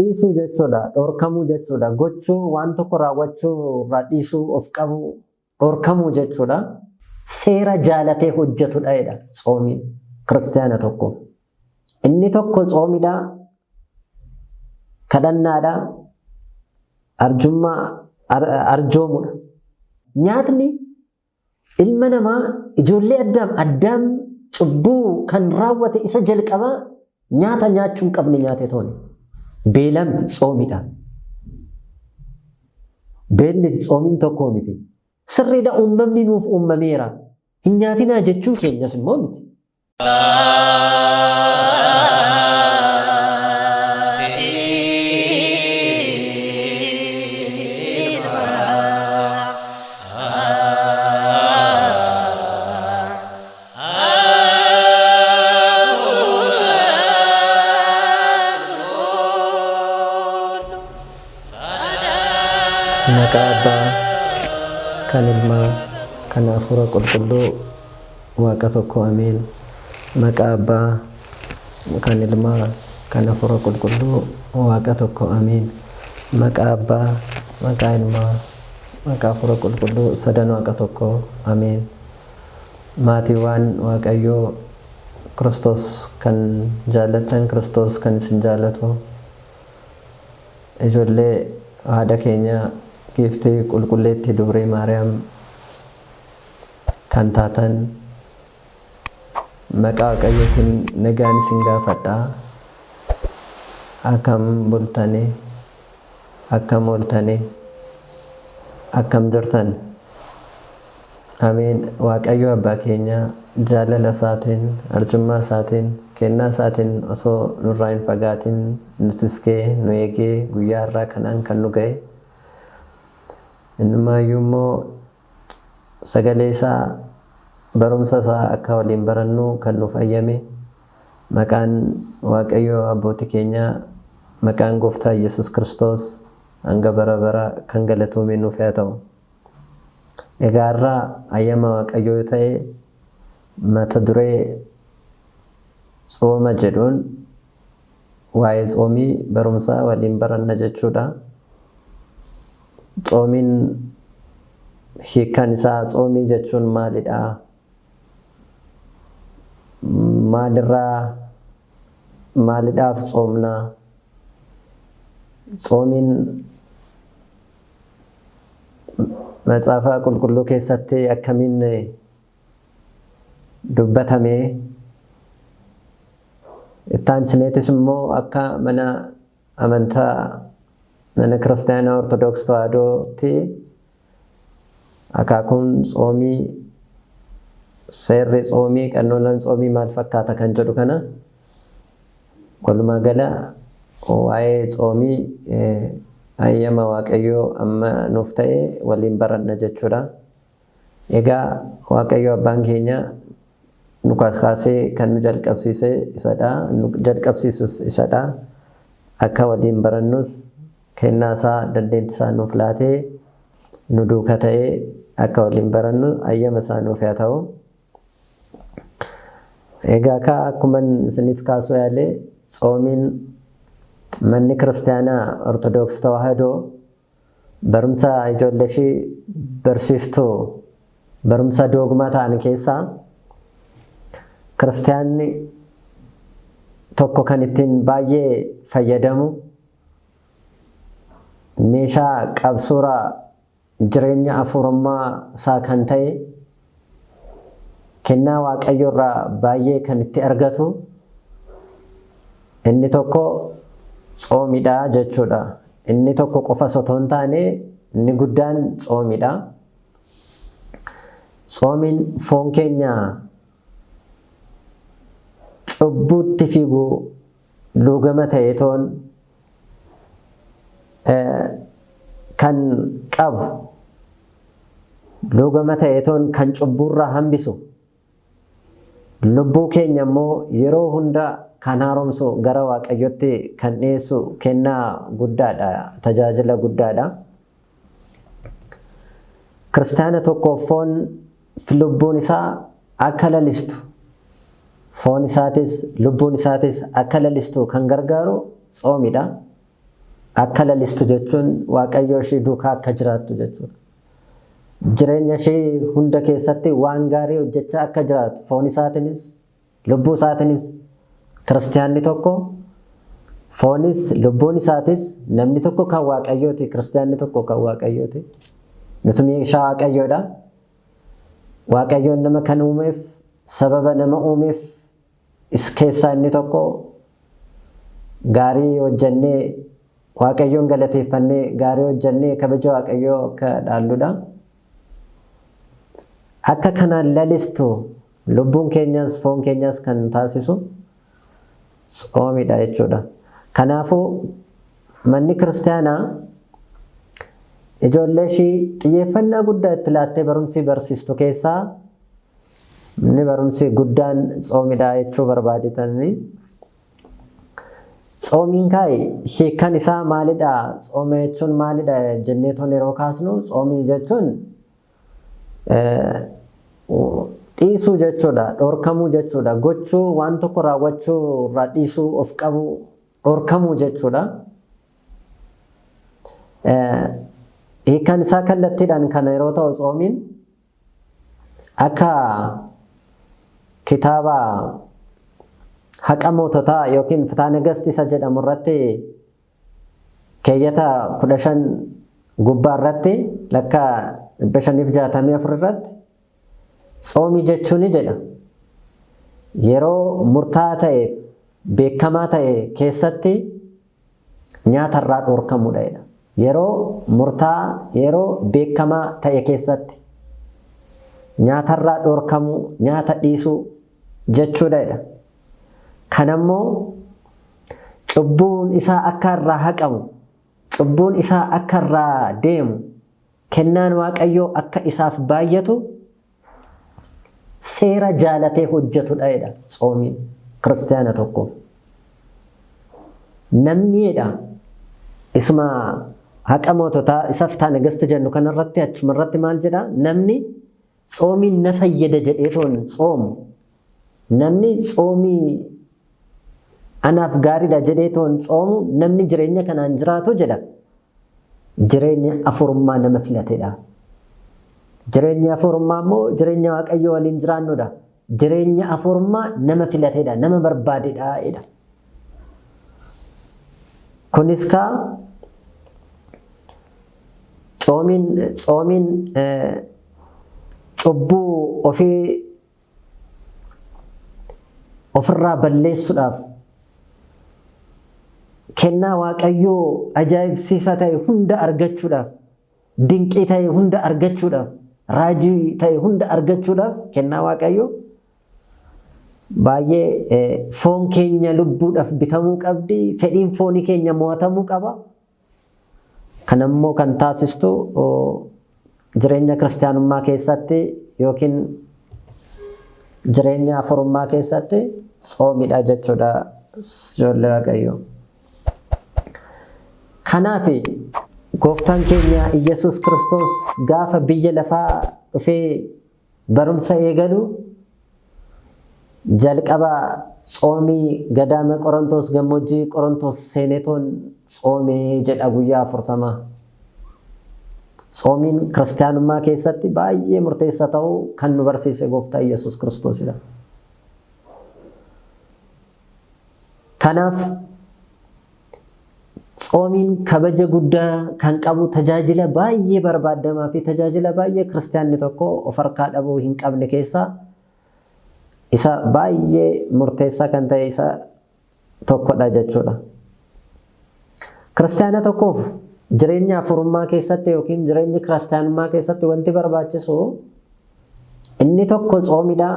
Dhiisuu jechuudha. Dhorkamuu jechuudha. Gochuu waan tokko raawwachuu irraa dhiisuu of qabuu dhorkamuu jechuudha. Seera jaalatee hojjetudha jedha tsoomiin kiristiyaana tokko. Inni tokko tsoomidha, kadhannaadha, arjummaa arjoomudha. Nyaatni ilma namaa ijoollee Addaam Addaam cubbuu kan raawwate isa jalqabaa nyaata nyaachuu hin qabne nyaate tooni. Beela miti tsoomidha. Beelli fi tsoomiin tokko miti. Sirriidha uumamni nuuf uumameera. Hin nyaatinaa jechuu keenyas immoo miti. Maqaa Abbaa, kan Ilmaa, kan Hafuura Qulqulluu Waaqa tokko Ameen. Maqaa Abbaa, kan Ilmaa, kan Hafuura Qulqulluu Waaqa tokko Ameen. Maqaa Abbaa, maqaa Ilmaa, maqaa Hafuura Qulqulluu sadan Waaqa tokko Ameen. Maatiiwwaan Waaqayyoo Kiristoos kan jaallattan Kiristoos kan isin jaallatu ijoollee haadha keenya giiftii qulqulleettii dubree Maariyaam kan taatan maqaa Waaqayyootiin nagaan isin gaafadha. Akkam bultanii? Akkam ooltanii? Akkam jirtan? Ameen. Waaqayyo abbaa keenya jaalala isaatiin, arjummaa isaatiin, kennaa isaatiin osoo nurraa hin fagaatin nu tiskee, nu eegee guyyaa har'aa kanaan kan nu ga'e. Innumaayyuu immoo sagalee isaa barumsa isaa akka waliin barannu kan nuuf ayyame maqaan Waaqayyo abbootii keenyaa maqaan Gooftaa Yesus Kiristoos hanga bara bara kan galatoome nuuf haa ta'u. Egaa har'a ayyama Waaqayyoo yoo ta'e mata duree tsooma jedhuun waa'ee tsoomii barumsa waliin baranna jechuudha. Tsoomiin hiikkaan isaa tsoomii jechuun maalidha? Maalirraa maalidhaaf tsoomna? Tsoomiin Matsaafa Qulqulluu keessatti akkamiin dubbatame? Ittaansineetis immoo akka mana amantaa mana kiristaanaa Ortodoks Tawaahidootti akaakuun tsoomii seerri tsoomii qannoonaan tsoomii maal fakkaata kan jedhu kana walumaa gala waa'ee tsoomii ayyama Waaqayyoo amma nuuf ta'e waliin baranna jechuudha. Egaa Waaqayyo abbaan keenya nu kaasee kan nu jalqabsiise isadha. Nu jalqabsiisus isadha. Akka waliin barannus kennaa isaa dandeettii isaa nuuf laatee nu duuka ta'ee akka waliin barannu ayyama isaa nuuf haa ta'u. Egaa kaa akkuman isiniif kaasuu yaale tsoomiin manni kiristaanaa Ortodoks Tawaahidoo barumsa ijoollee ishii barsiiftu barumsa doogmaa ta'an keessaa kiristaanni tokko kan ittiin baay'ee fayyadamu meeshaa qabsuura jireenya afuurummaa isaa kan ta'e kennaa Waaqayyo irraa baay'ee kan itti argatu inni tokko tsoomidha jechuudha. Inni tokko qofa osoo hin taane inni guddaan tsoomidha. Tsoomiin foon keenya cubbuutti fiigu luugama ta'e toon kan qabu luugama ta'e toon kan cubbuurraa hambisu lubbuu keenya immoo yeroo hunda kan haaromsu gara Waaqayyotti kan dhiyeessu kennaa guddaadha, tajaajila guddaadha. Kiristaana tokkoof foon lubbuun isaa akka lalistu foon isaatis lubbuun isaatis akka lalistu kan gargaaru tsoomidha. Akka lalistu jechuun Waaqayyoo ishii duukaa akka jiraattu jechuudha. Jireenya ishii hunda keessatti waan gaarii hojjechaa akka jiraatu foon isaatiinis lubbuu isaatiinis kiristiyaanni tokko foonis lubbuun isaatis namni tokko kan Waaqayyooti, kiristiyaanni tokko kan Waaqayyooti. Nuti meeshaa Waaqayyoodha. Waaqayyoon nama kan uumeef sababa nama uumeef keessaa inni tokko gaarii hojjennee Waaqayyoon galateeffannee gaarii hojjennee kabaja Waaqayyoo akka dhaalludha. Akka kanaan lalistu lubbuun keenyas foon keenyas kan taasisu tsoomidha jechuudha. Kanaafuu manni kiristaanaa ijoollee ishii xiyyeeffannaa guddaa itti laattee barumsi barsiistu keessaa inni barumsi guddaan tsoomidha jechuu barbaadetanii. Tsoomiin kaa'i hiikkan isaa maalidha? Tsooma jechuun maalidha jennee toon yeroo kaasnu tsoomii jechuun dhiisuu jechuudha, dhorkamuu jechuudha, gochuu waan tokko raawwachuu irraa dhiisuu of qabuu dhorkamuu jechuudha. Hiikkaan isaa kallattiidhaan kana yeroo ta'u tsoomiin akka kitaaba haqa moototaa yookiin Fitaa Nagast isa jedhamu irratti keeyyata 15 gubbaa irratti lakka 564 irratti tsoomii jechuun jedha. Yeroo murtaa'aa ta'e beekamaa ta'e keessatti nyaata irraa dhorkamuudha jedha. Yeroo murtaa'aa yeroo beekamaa ta'e keessatti nyaatarraa dhorkamuu nyaata dhiisuu jechuudha jedha. Kanammoo cubbuun isaa akka irraa haqamu, cubbuun isaa akka irraa deemu, kennaan Waaqayyoo akka isaaf baay'atu seera jaalatee hojjetudha jedha tsoomiin kiristaana tokkoof. Namni jedha isuma haqa moototaa isa Fitaa Nagast jennu kanarratti achuma irratti maal jedha namni tsoomiin na fayyada jedhee toon tsoomu namni tsoomii anaaf gaariidha jedhee toon tsoomu namni jireenya kanaan jiraatu jedha jireenya afurummaa nama filatedha. Jireenya afurummaa immoo jireenya Waaqayyoo waliin jiraannudha. Jireenya afurummaa nama filatedha, nama barbaadedha jedha. Kunis kaa tsoomiin cubbuu ofii ofirraa balleessuudhaaf kennaa Waaqayyoo ajaa'ibsiisaa ta'e hunda argachuudhaaf dinqii ta'e hunda argachuudhaaf raajii ta'e hunda argachuudhaaf kennaa Waaqayyoo baay'ee foon keenya lubbuudhaaf bitamuu qabdi, fedhiin foonii keenya mo'atamuu qaba. Kanammoo kan taasistu jireenya kiristaanummaa keessatti yookiin jireenya afurummaa keessatti tsoomidha jechuudha ijoollee Waaqayyoo. Kanaaf gooftaan keenya Iyyasuus Kiristoos gaafa biyya lafaa dhufee barumsa eegalu jalqaba tsoomii gadaama Qorontoos gammoojjii Qorontoos seenetoon tsoomee jedha guyyaa 40. Tsoomiin kiristaanummaa keessatti baay'ee murteessaa ta'uu kan nu barsiise gooftaa Iyyasuus Kiristoosidha. Kanaaf Tsoomiin kabaja guddaa kan qabu tajaajila baay'ee barbaadamaa fi tajaajila baay'ee kiristaanni tokko of harkaa dhabuu hin qabne keessaa isa baay'ee murteessaa kan ta'e isa tokkodha jechuudha. Kiristaana tokkoof jireenya afurummaa keessatti yookiin jireenya kiristaanummaa keessatti wanti barbaachisu inni tokko tsoomidha,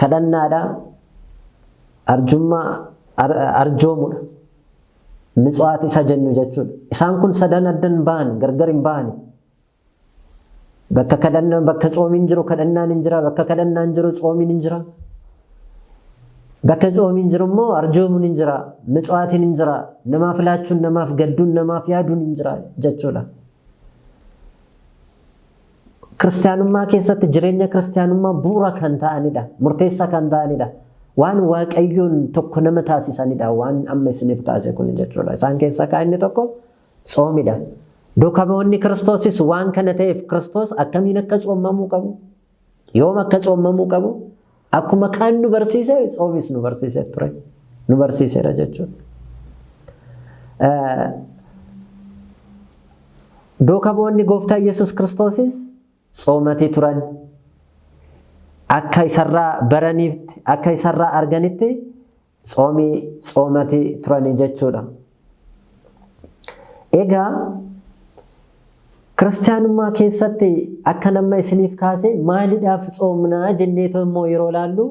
kadhannaadha, arjummaa arjoomudha. Mitsuwaat isa jennu jechuudha. Isaan kun sadan addan ba'an gargar hin ba'ani. Bakka kadhannaan bakka tsoomiin jiru kadhannaan hin jira, bakka kadhannaan jiru tsoomiin hin jira. Bakka tsoomiin jiru immoo arjoomuun hin jira, mitsuwaatiin hin jira, namaaf laachuun, namaaf gadduun, namaaf yaaduun hin jira jechuudha. Kiristaanummaa keessatti jireenya kiristaanummaa bu'uura kan ta'anidha. Murteessaa kan ta'anidha. Waan Waaqayyoon tokko nama taasisanidha waan amma isiniif kaase kun jechuudha. Isaan keessaa kaa inni tokko tsoomidha. Duuka bu'oonni Kiristoosis waan kana ta'eef Kiristoos akkamiin akka tsoommamuu qabu, yoom akka tsoommamuu qabu, akkuma kaan nu barsiise tsoomis nu barsiisee ture. Nu barsiiseera jechuudha. Duuka bu'oonni Gooftaa Yesuus Kiristoosis tsoomatii turan. Akka isarraa baraniifti, akka isarraa arganitti tsoomii tsoomatii turanii jechuudha. Egaa kiristaanummaa keessatti akka nama isiniif kaase maalidhaaf tsoomnaa jenneetoo immoo yeroo laallu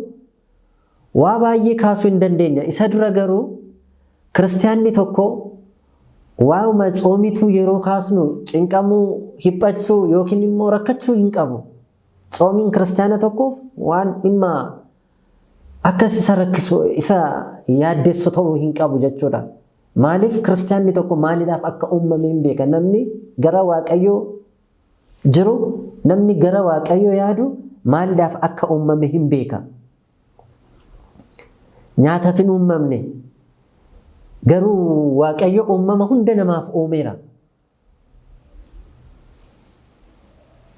waa baay'ee kaasuu hin dandeenya. Isa dura garuu kiristaanni tokko waa'uma tsoomituu yeroo kaasnu cinqamuu, hiphachuu yookiin immoo rakkachuu hin qabu. Tsoomiin kiristaana tokkoof waan dhimma akkas isa rakkisu, isa yaaddessu ta'uu hin qabu jechuudha. Maaliif kiristaanni tokko maaliidhaaf akka uumame hin beeka. Namni gara Waaqayyoo jiru, namni gara Waaqayyoo yaadu maaliidhaaf akka uumame hin beeka. Nyaataaf hin uumamne. Garuu Waaqayyo uumama hunda namaaf uumeera.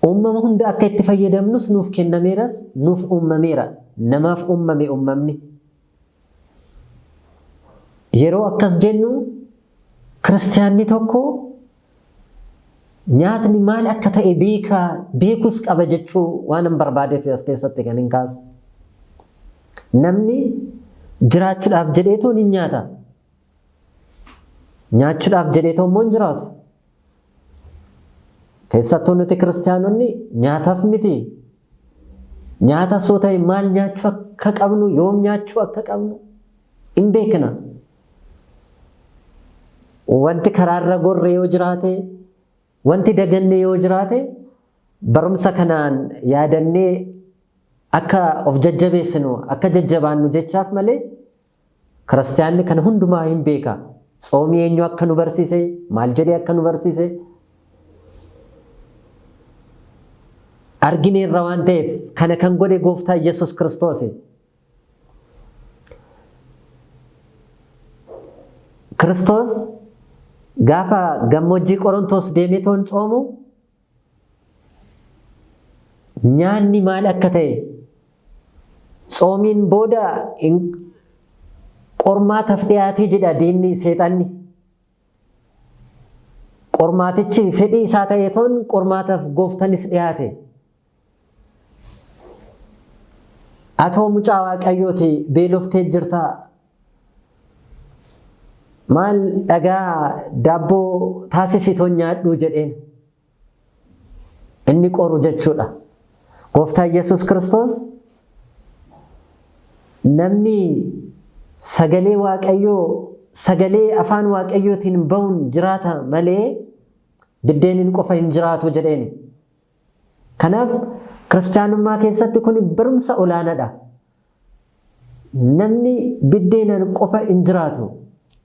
Uumama hunda akka itti fayyadamnus nuuf kennameeras, nuuf uumameera. Namaaf uumame uumamni. Yeroo akkas jennu kiristaanni tokko nyaatni maal akka ta'e beekaa beekus qaba jechuu waan hin barbaadeef as keessatti kan hin kaase. Namni jiraachuudhaaf jedheetoo ni nyaata. Nyaachuudhaaf jedheetoo immoo hin jiraatu. Keessattuu nuti kiristaanonni nyaataaf miti. Nyaata soo ta'e maal nyaachuu akka qabnu, yoom nyaachuu akka qabnu hin beekna. Wanti karaarra gorre yoo jiraate, wanti daganne yoo jiraate, barumsa kanaan yaadannee akka of jajjabeessinu, akka jajjabaannu jechaaf malee Kiristiyaanni kana hundumaa hin beeka. Tsoomii eenyu akka nu barsiise, maal jedhee akka nu barsiise argineerra waan ta'eef kana kan godhe Gooftaa Yesuus Kiristoosi. Kiristoos gaafa gammoojjii Qorontoos deemee toon tsoomu nyaanni maal akka ta'e tsoomiin booda qormaataaf dhiyaatee jedha diinni seexanni. Qormaatichi fedhii isaa ta'ee toon qormaataaf gooftanis dhiyaate. Atoo mucaa Waaqayyooti beeloftee jirtaa? Maal dhagaa daabboo taasisitoon nyaadhuu jedheen. Inni qoru jechuudha. Gooftaan Yesuus Kiristoos namni sagalee Waaqayyoo sagalee afaan Waaqayyootiin bahuun jiraata malee biddeeniin qofa hin jiraatu jedheeni. Kanaaf kiristaanummaa keessatti kun barumsa olaanaadha. Namni biddeenaan qofa hin jiraatu.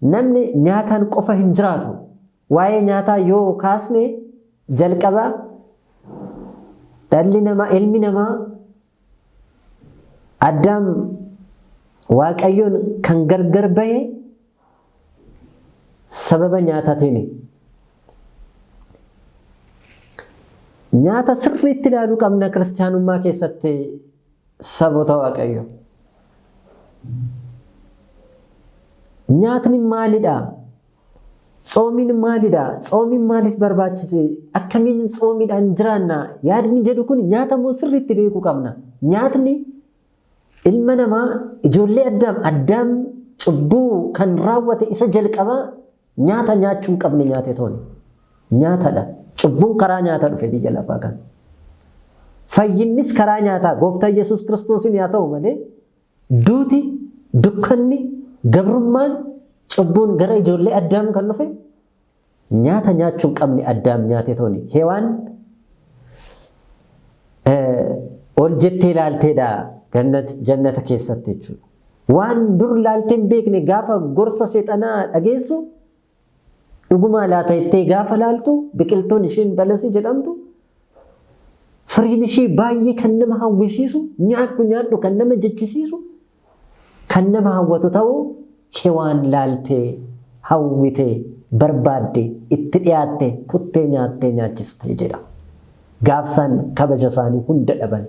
Namni nyaataan qofa hin jiraatu. Waa'ee nyaataa yoo kaasne jalqaba dhalli namaa ilmi namaa Addaam Waaqayyoon kan gargar bahe sababa nyaataatiini. Nyaata sirriitti ilaaluu qabna kiristaanummaa keessatti saboota Waaqayyo. Nyaatni maalidha? Tsoomiin maalidha? Tsoomiin maaliif barbaachise? Akkamiin tsoomiidhaan jiraanna? Yaadni jedhu kun nyaata immoo sirriitti beekuu qabna. Nyaatni ilma namaa ijoollee Addaam Addaam cubbuu kan raawwate isa jalqabaa nyaata nyaachuu hin qabne nyaate tooni. Nyaatadha. Cubbuun karaa nyaata dhufe biyya lafaa kana. Fayyinnis karaa nyaataa gooftaa Yesuus Kiristoosiin haa ta'u malee duuti, dukkanni, gabrummaan, cubbuun gara ijoollee Addaam kan dhufe nyaata nyaachuu hin qabne Addaam nyaate tooni. Hewaan ol jettee ilaalteedha jannata keessatti jechuudha. Waan dur ilaaltee hin beekne gaafa gorsa seexanaa dhageessu dhugumaa laata jettee gaafa laaltu biqiltuun ishiin balasii jedhamtu firiin ishii baay'ee kan nama hawwisiisu nyaadhu nyaadhu kan nama jechisiisu kan nama hawwatu ta'uu Hewaan laaltee, hawwitee, barbaadde, itti dhiyaatte, kuttee nyaattee nyaachiste jedha. Gaafsaan kabaja isaanii hunda dhaban.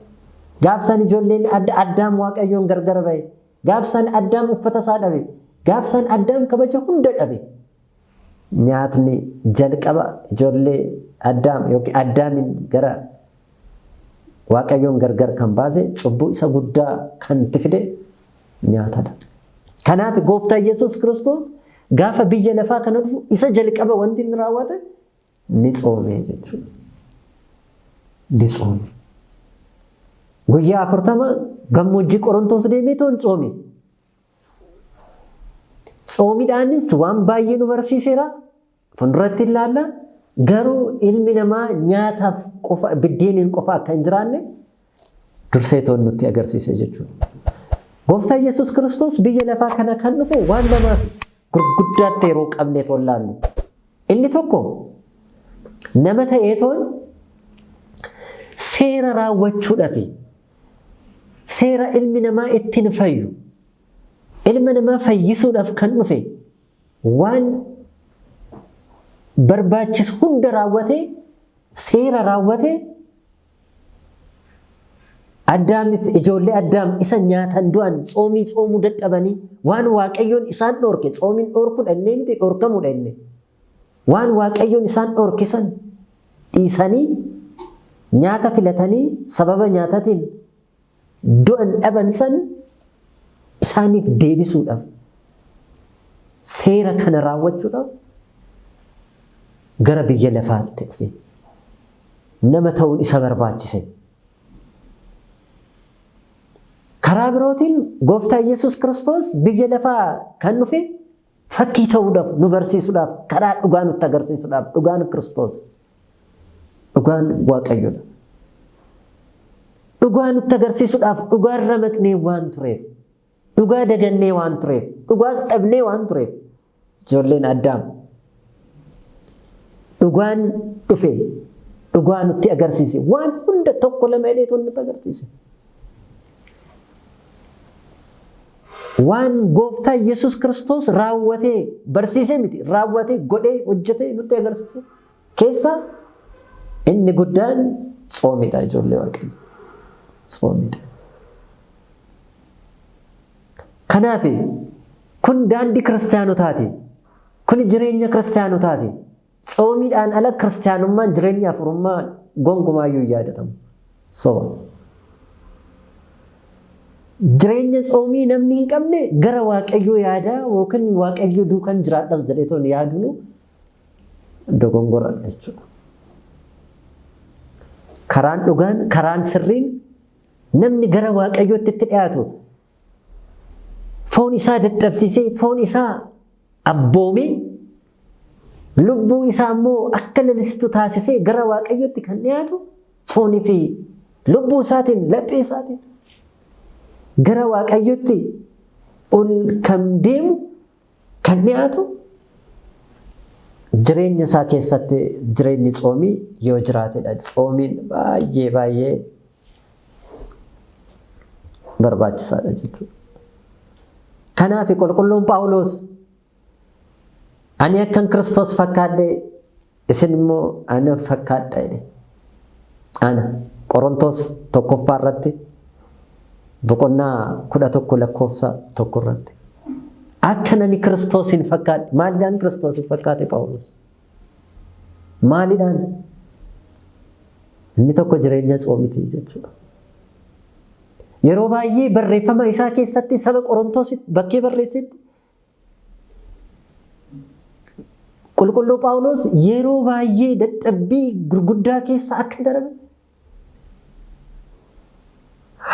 Gaafsaan ijoolleen Addaam Waaqayyoon gargar ba'e. Gaafsaan Addaam uffata isaa dhabe. Gaafsaan Addaam kabaja hunda dhabe. Nyaatni jalqaba ijoollee Addaam yookiin Addaamin gara Waaqayyoon gargar kan baase, cubbuu isa guddaa kan itti fide nyaatadha. Kanaaf Gooftaa Yesuus Kiristoos gaafa biyya lafaa kana dhufu isa jalqaba wanti inni raawwate ni tsoome jechuudha. Ni tsoome. Guyyaa 40 gammoojjii Qorontoos deemee toon tsoome. Tsoomidhaanis waan baay'ee nu barsiiseera. Fuulduratti ilaalla. Garuu ilmi namaa nyaataaf qofa, biddeeniin qofa akka hin jiraanne dursee toon nutti agarsiise jechuudha. Gooftaa Yesuus Kiristoos biyya lafaa kana kan dhufe waan lamaaf gurguddaatti yeroo qabnee toon laallu. Inni tokko nama ta'ee toon seera raawwachuudhaafi, seera ilmi namaa ittiin fayyu, ilma namaa fayyisuudhaaf kan dhufe, waan barbaachisu hunda raawwatee, seera raawwatee, Addaamiif ijoollee Addaam isa nyaatan du'an, tsoomii tsoomuu dadhabanii, waan Waaqayyoon isaan dhoorke, tsoomiin dhoorkuudha innee miti, dhoorkamuudha inni, waan Waaqayyoon isaan dhoorkisan dhiisanii nyaata filatanii sababa nyaatatiin du'an dhaban san isaaniif deebisuudhaaf, seera kana raawwachuudhaaf gara biyya lafaatti dhufe, nama ta'uun isa barbaachise. Karaa birootiin Gooftaa Yesuus Kiristoos biyya lafaa kan dhufe fakkii ta'uudhaaf, nu barsiisuudhaaf, karaa dhugaa nutti agarsiisuudhaaf. Dhugaan Kiristoos. Dhugaan Waaqayyoodha. Dhugaa nutti agarsiisuudhaaf, dhugaarra maqnee waan tureef, dhugaa dagannee waan tureef, dhugaas dhabnee waan tureef, ijoolleen Addaam, dhugaan dhufe, dhugaa nutti agarsiise, waan hunda tokko lama jedhee nutti agarsiise. Waan Gooftaa Yesuus Kiristoos raawwatee barsiisee miti, raawwatee, godhee, hojjetee nutti agarsiise keessa inni guddaan tsoomidha, ijoollee Waaqayyo. Tsoomidha. Kanaaf kun daandii kiristaanotaati. Kun jireenya kiristaanotaati. Tsoomiidhaan ala kiristaanummaan, jireenya afurummaa gonkumaayyuu hin yaadatamu. Soba. Jireenya tsoomii namni hin qabne gara Waaqayyoo yaadaa yookiin Waaqayyo duukan jiraadhas jedhee toon yaaduun dogongoradha jechuudha. Karaan dhugaan, karaan sirriin namni gara Waaqayyootti itti dhiyaatu foon isaa dadhabsiisee, foon isaa abboomee, lubbuu isaa immoo akka lalistu taasisee gara Waaqayyootti kan dhiyaatu, foonii fi lubbuu isaatiin, laphee isaatiin gara Waaqayyootti ol kan deemu, kan dhiyaatu, jireenya isaa keessatti jireenyi tsoomii yoo jiraatedha. Tsoomiin baay'ee baay'ee barbaachisaadha jechuudha. Kanaaf qulqulluun Phaawulos, "Ani akkan Kiristoos fakkaadhe, isin immoo ana fakkaadha" jedhe. Ana Qorontos 1ffaa irratti boqonnaa 11 lakkoofsa 1 irratti. Akkan ani Kiristoosin fakkaadhe. Maalidhaan Kiristoosin fakkaate Phaawulos? Maalidhaan? Inni tokko jireenya tsoomitii jechuudha. Yeroo baay'ee barreeffama isaa keessatti saba Qorontositti bakkee barreessetti qulqulluu Phaawulos yeroo baay'ee dadhabbii gurguddaa keessa akka darbe,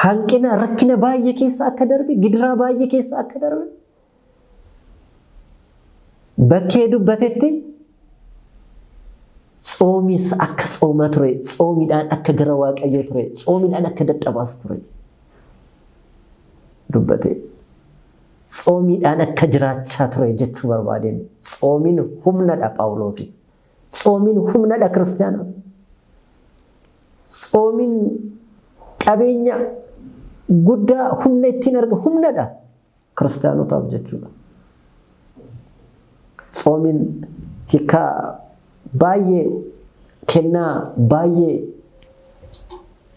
hanqina, rakkina baay'ee keessa akka darbe, gidiraa baay'ee keessa akka darbe bakkee dubbatetti, tsoomis akka tsoomaa ture, tsoomiidhaan akka gara Waaqayyoo ture, tsoomiidhaan akka dadhabaas ture dubbate. Tsoomiidhaan akka jiraachaa ture jechuu barbaadeen. Tsoomiin humnadha Phaawulosiif. Tsoomiin humnadha kiristaanaaf. Tsoomiin qabeenya guddaa, humna ittiin arga, humnadha. kiristaanotaaf jechuudha. Tsoomiin hiikaa baay'ee kennaa baay'ee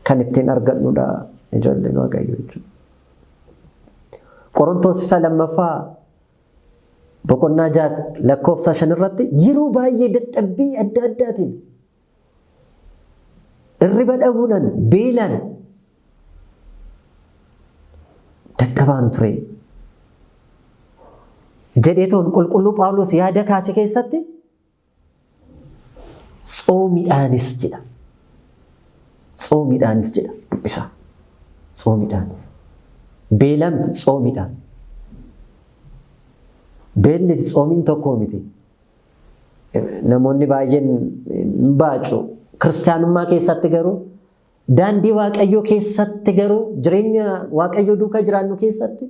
kan ittiin argannudha ijoolleen Waaqayyoo jechuudha. Qorontoos isa lammaffaa boqonnaa 6 lakkoofsa 5 irratti yeroo baay'ee dadhabbii adda addaatiin irriba dhabuudhaan beelaan dadhabaan ture jedheetoon qulqulluu Phaawulos yaada kaase keessatti tsoomiidhaanis jedha. Tsoomiidhaanis jedha dubbisa. Tsoomiidhaanis. Beelaa miti tsoomiidhaan. Beelli fi tsoomiin tokko miti. Namoonni baay'een hin baacu. Kiristaanummaa keessatti garuu daandii Waaqayyoo keessatti garuu jireenya Waaqayyoo duukaa jiraannu keessatti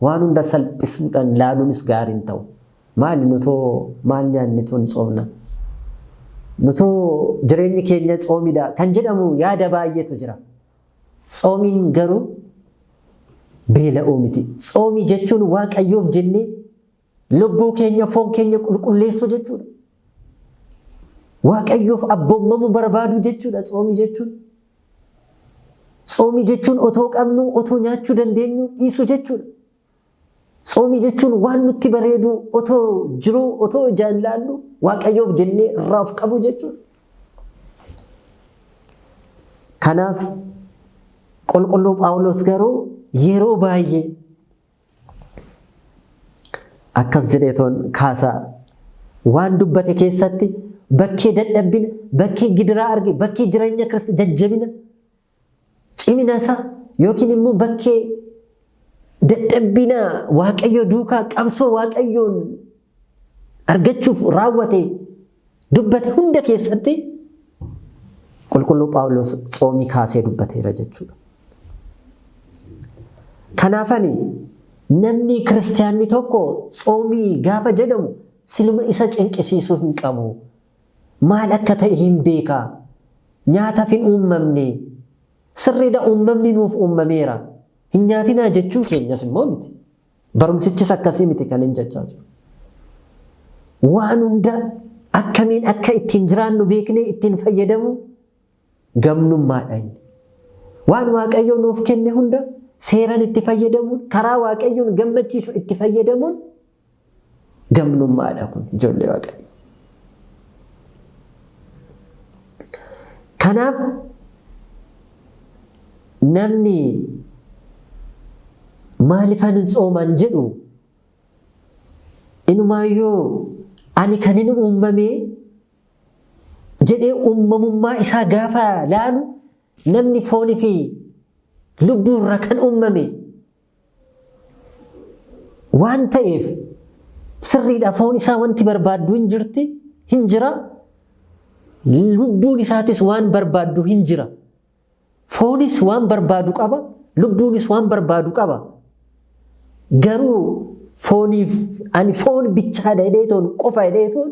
waan hunda salphisuudhaan laaluunis gaarii hin ta'u. Maali nutoo maal nyaanni tun tsoomna? Nutoo jireenyi keenya tsoomidha kan jedhamu yaada baay'eetu jira. Tsoomiin garuu beela'uu miti. Tsoomii jechuun Waaqayyoof jennee lubbuu keenya foon keenya qulqulleessuu jechuudha. Waaqayyoof abboommamuu barbaaduu jechuudha tsoomii jechuun. Tsoomii jechuun otoo qabnu otoo nyaachuu dandeenyu dhiisuu jechuudha. Tsoomii jechuun waan nutti bareedu otoo jiruu otoo ijaan ilaallu Waaqayyoof jennee irraa of qabu jechuudha. Kanaaf qulqulluu Phaawulos garuu yeroo baay'ee akkas jedheetoon kaasaa waan dubbate keessatti bakkee dadhabbina, bakkee gidiraa arge, bakkee jireenya Kiristi jajjabina, cimina isaa yookiin immoo bakkee dadhabbina Waaqayyo duukaa qabsoo Waaqayyoon argachuuf raawwate dubbate hunda keessatti qulqulluu Phaawulos tsoomii kaasee dubbateera jechuudha. Kanaafani namni kiristiyaanni tokko tsoomii gaafa jedhamu siluma isa cinqisiisuu hin qabu. Maal akka ta'e hin beeka. Nyaataaf hin uummamne. Sirriidha uummamni nuuf uummameera. Hin nyaatinaa jechuu keenyas immoo miti. Barumsichis akkasii miti kan hin jechaa jiru. Waan hunda akkamiin akka ittiin jiraannu beeknee ittiin fayyadamu gamnummaadha inni. Waan Waaqayyo nuuf kenne hunda seeran itti fayyadamuun karaa Waaqayyoon gammachiisu itti fayyadamuun gamnummaadha kun ijoollee Waaqayyo. Kanaaf namni maalifan tsooman jedhu inumaayyuu ani kan hin uumamee jedhee uumamummaa isaa gaafa laalu namni foonii fi lubbuurra kan uumame waan ta'eef sirriidha foon isaa wanti barbaaddu hin jirti hin jira lubbuun isaatis waan barbaaddu hin jira foonis waan barbaadu qaba lubbuunis waan barbaadu qaba garuu fooniif ani foon bichaadha jedheetoon qofa jedheetoon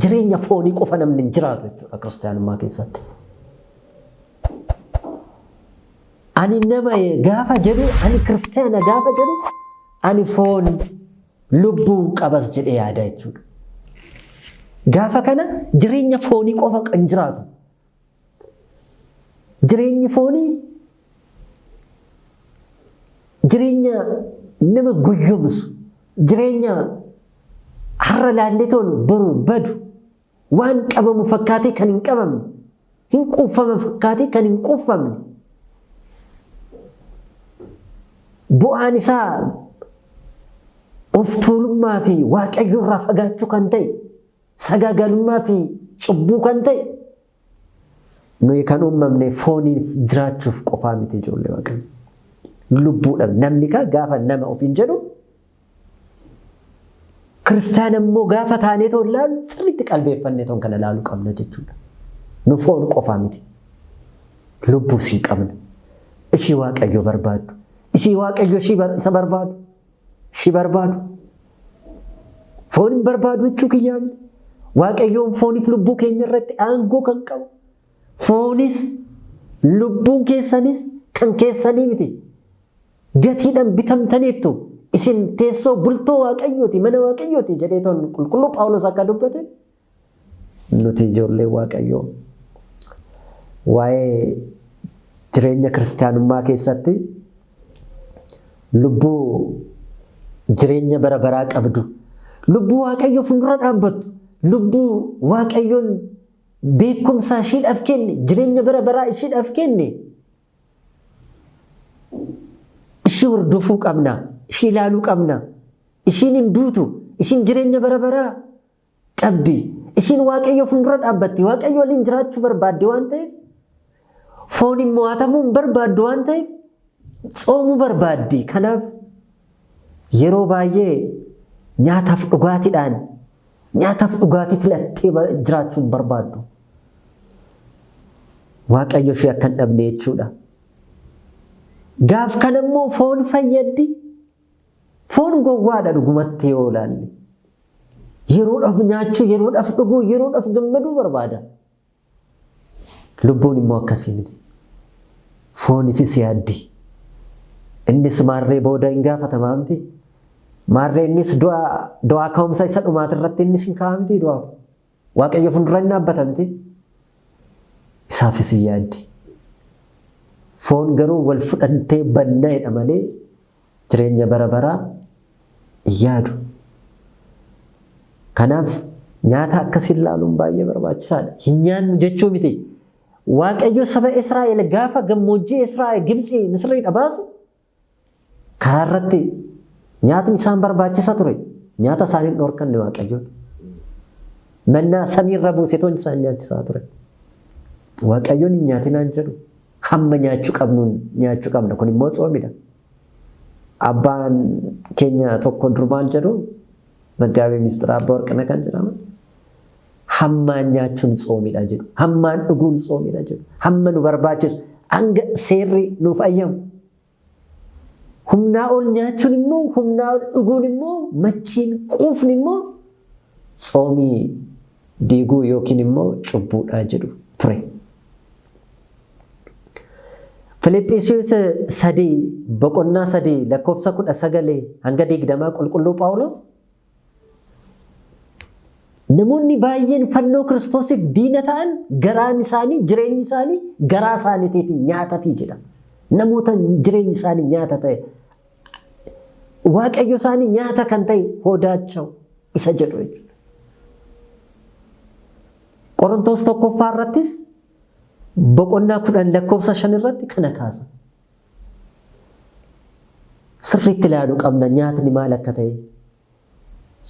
jireenya foonii qofa namni hin jiraatu jechuudha kiristaanummaa keessatti. Ani nama gaafa jedhu ani kiristaana gaafa jedhu ani foon lubbuun qabas jedhee yaada jechuudha. Gaafa kana jireenya foonii qofa kan jiraatu. Jireenyi foonii jireenya nama goyyomsu, jireenya har'a laallee toon boru badu, waan qabamu fakkaatee kan hin qabamne, hin quuffama fakkaatee kan hin quuffamne. Bu'aan isaa of tuulummaa fi Waaqayyo irraa fagaachuu kan ta'e, sagaagalummaa fi cubbuu kan ta'e, nuyi kan uumamne fooniif jiraachuuf qofaa miti ijoollee Waaqayyo. Lubbuudhaan namni kaa gaafa nama ofiin jedhu kiristaana immoo gaafa taanee toon laalu sirriitti qalbeeffannee toon kana laaluu qabna jechuudha. Nu foon qofaa miti. Lubbuus hin qabna. Ishii Waaqayyo barbaaddu. Ishii Waaqayyo isa barbaadu. Ishii barbaadu. Foon hin barbaadu jechuu kiyyaa miti. Waaqayyoon fooniif lubbuu keenya irratti aangoo kan qabu. Foonis lubbuun keessanis kan keessanii miti. Gatiidhaan bitamtaniittu. Isin teessoo bultoo Waaqayyooti, mana Waaqayyooti jedhee toon qulqulluu Phaawulos akka dubbate nuti ijoollee Waaqayyoo waa'ee jireenya kiristaanummaa keessatti lubbuu jireenya bara baraa qabdu, lubbuu Waaqayyoo fuuldura dhaabbattu, lubbuu Waaqayyoon beekumsa ishiidhaaf kenne, jireenya bara baraa ishiidhaaf kenne ishii hordofuu qabna, ishii ilaaluu qabna. Ishiin hin duutu, ishiin jireenya bara baraa qabdi. Ishiin Waaqayyo fuuldura dhaabbatti, Waaqayyo waliin jiraachuu barbaaddi waan ta'eef, fooniin mo'atamuu hin barbaaddu waan ta'eef, tsoomuu barbaaddi. Kanaaf yeroo baay'ee nyaataaf dhugaatiidhaan nyaataaf dhugaatii filattee jiraachuu hin barbaaddu. Waaqayyo ishee akka hin dhabne jechuudha. Gaaf kana immoo foon fayyaddi. Foon gowwaadha dhugumatti yoo ilaalle. Yeroodhaaf nyaachuu, yeroodhaaf dhuguu, yeroodhaaf gammaduu barbaada. Lubbuun immoo akkasii miti. Foonifis yaaddi. Innis maarree booda hin gaafatamaa miti. Maarree innis du'aa ka'umsa isa dhumaatirratti innis hin ka'a miti du'aaf. Waaqayyo fuuldura hin dhaabbata miti. Isaafis hin yaaddi. Foon garuu wal fudhantee banna jedha malee jireenya bara baraa hin yaadu. Kanaaf nyaata akkasii ilaaluun baay'ee barbaachisaadha. Hin nyaannu jechuu miti. Waaqayyo saba Israa'el gaafa gammoojjii Israa'el Gibxii Misiriidha baasu karaa irratti nyaatni isaan barbaachisa ture. Nyaata isaanii hin dhorkanne Waaqayyoon. Mannaa samiirra buusetoon isaan nyaachisaa ture. Waaqayyoon hin nyaatinaan jedhu. Hamma nyaachuu qabnuun nyaachuu qabna. Kun immoo tsoomidha. Abbaan keenya tokko dur maal jedhu Maggaabee Misxiraa Abbaa Warqinaa kan jedhaman hammaan nyaachuun tsoomidha jedhu. Hammaan dhuguun tsoomidha jedhu. Hamma nu barbaachisu hanga seerri nuuf ayyamu. Humnaa ol nyaachuun immoo humnaa ol dhuguun immoo machiin quufni immoo tsoomii diiguu yookiin immoo cubbuudha jedhu ture. Filiphisiiyus 3 boqonnaa 3 lakkoofsa 19 hanga 20 qulqulluu Phaawulos namoonni baay'een fannoo Kiristoosiif diina ta'an garaan isaanii jireenyi isaanii garaa isaaniitiif nyaatafi jedha. Namoota jireenyi isaanii nyaata ta'e Waaqayyo isaanii nyaata kan ta'e hodaachaw isa jedhu jechuudha. Qorontoos tokkoffaa irrattis boqonnaa 10 lakkoofsa 5 irratti kana kaasa. Sirriitti ilaaluu qabna nyaatni maal akka ta'e,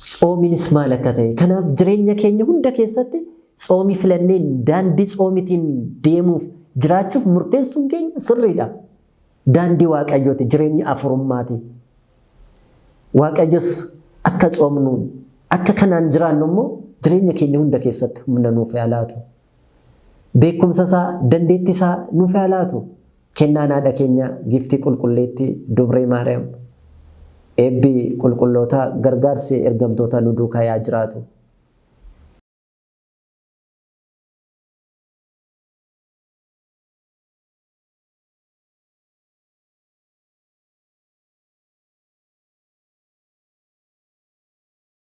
tsoominis maal akka ta'e. Kanaaf jireenya keenya hunda keessatti tsoomii filannee daandii tsoomitiin deemuuf jiraachuuf murteessuun keenya sirriidha. Daandii Waaqayyooti, jireenya afurummaati. Waaqayyos akka tsoomnu akka kanaan jiraannu immoo jireenya keenya hunda keessatti humna nuuf haa laatu. Beekumsa isaa, dandeettii isaa nuuf haa laatu. Kennaan haadha keenya giiftii qulqulleettii Dubree Maariyaam eebbi qulqullootaa gargaarsi ergamtootaa nu duukaa yaa jiraatu.